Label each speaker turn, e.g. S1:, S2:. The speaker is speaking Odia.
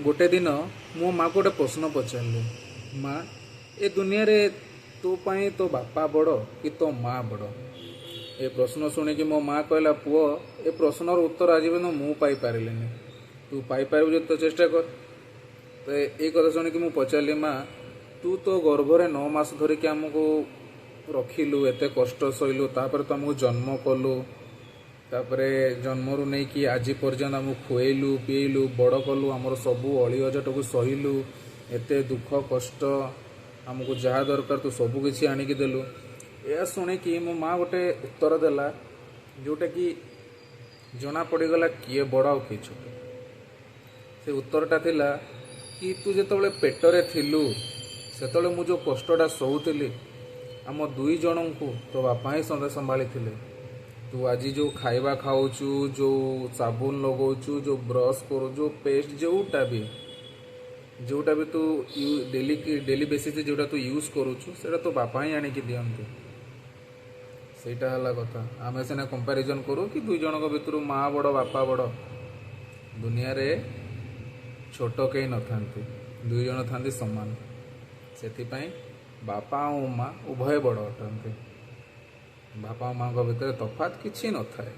S1: ଗୋଟେ ଦିନ ମୋ ମାଆକୁ ଗୋଟେ ପ୍ରଶ୍ନ ପଚାରିଲି, ମା, ଏ ଦୁନିଆରେ ତୋ ପାଇଁ ତୋ ବାପା ବଡ଼ କି ତୋ ମା ବଡ଼? ଏ ପ୍ରଶ୍ନ ଶୁଣିକି ମୋ ମା କହିଲା, ପୁଅ, ଏ ପ୍ରଶ୍ନର ଉତ୍ତର ଆଜି ପର୍ଯ୍ୟନ୍ତ ମୁଁ ପାଇପାରିଲିନି, ତୁ ପାଇପାରିବୁ ଯଦି ତ ଚେଷ୍ଟା କର। ତ ଏଇ କଥା ଶୁଣିକି ମୁଁ ପଚାରିଲି, ମା, ତୁ ତୋ ଗର୍ଭରେ 9 ମାସ ଧରିକି ଆମକୁ ରଖିଲୁ, ଏତେ କଷ୍ଟ ସହିଲୁ, ତାପରେ ତ ଆମକୁ ଜନ୍ମ କଲୁ, ତାପରେ ଜନ୍ମରୁ ନେଇକି ଆଜି ପର୍ଯ୍ୟନ୍ତ ଆମକୁ ଖୁଏଇଲୁ, ପିଏଇଲୁ, ବଡ଼ କଲୁ, ଆମର ସବୁ ଅଳି ଅଝଟକୁ ସହିଲୁ, ଏତେ ଦୁଃଖ କଷ୍ଟ, ଆମକୁ ଯାହା ଦରକାର ତୁ ସବୁ କିଛି ଆଣିକି ଦେଲୁ। ଏହା ଶୁଣିକି ମୋ ମା ଗୋଟେ ଉତ୍ତର ଦେଲା, ଯେଉଁଟାକି ଜଣା ପଡ଼ିଗଲା କିଏ ବଡ଼ ଆଉ କିଏ ଛୋଟ। ସେ ଉତ୍ତରଟା ଥିଲା କି ତୁ ଯେତେବେଳେ ପେଟରେ ଥିଲୁ, ସେତେବେଳେ ମୁଁ ଯେଉଁ କଷ୍ଟଟା ସହୁଥିଲି, ଆମ ଦୁଇ ଜଣଙ୍କୁ ତୋ ବାପା ହିଁ ସଦା ସମ୍ଭାଳିଥିଲେ। ତୁ ଆଜି ଯେଉଁ ଖାଇବା ଖାଉଛୁ, ଯେଉଁ ସାବୁନ ଲଗାଉଛୁ, ଯେଉଁ ବ୍ରସ୍ କରୁଛୁ, ଯେଉଁ ପେଷ୍ଟ, ଯେଉଁଟା ବି ତୁ ଡେଲି ଡେଲି ବେସିସ୍ରେ ଯେଉଁଟା ତୁ ୟୁଜ୍ କରୁଛୁ, ସେଇଟା ତୋ ବାପା ହିଁ ଆଣିକି ଦିଅନ୍ତି। ସେଇଟା ହେଲା କଥା। ଆମେ ସିନା କମ୍ପାରିଜନ୍ କରୁ କି ଦୁଇ ଜଣଙ୍କ ଭିତରୁ ମା ବଡ଼, ବାପା ବଡ଼। ଦୁନିଆରେ ଛୋଟ କେହି ନଥାନ୍ତି, ଦୁଇ ଜଣ ଥାନ୍ତି ସମାନ। ସେଥିପାଇଁ ବାପା ଆଉ ମା ଉଭୟ ବଡ଼ ଅଟନ୍ତି। ବାପା ମାଆଙ୍କ ଭିତରେ ତଫାତ୍ କିଛି ନଥାଏ।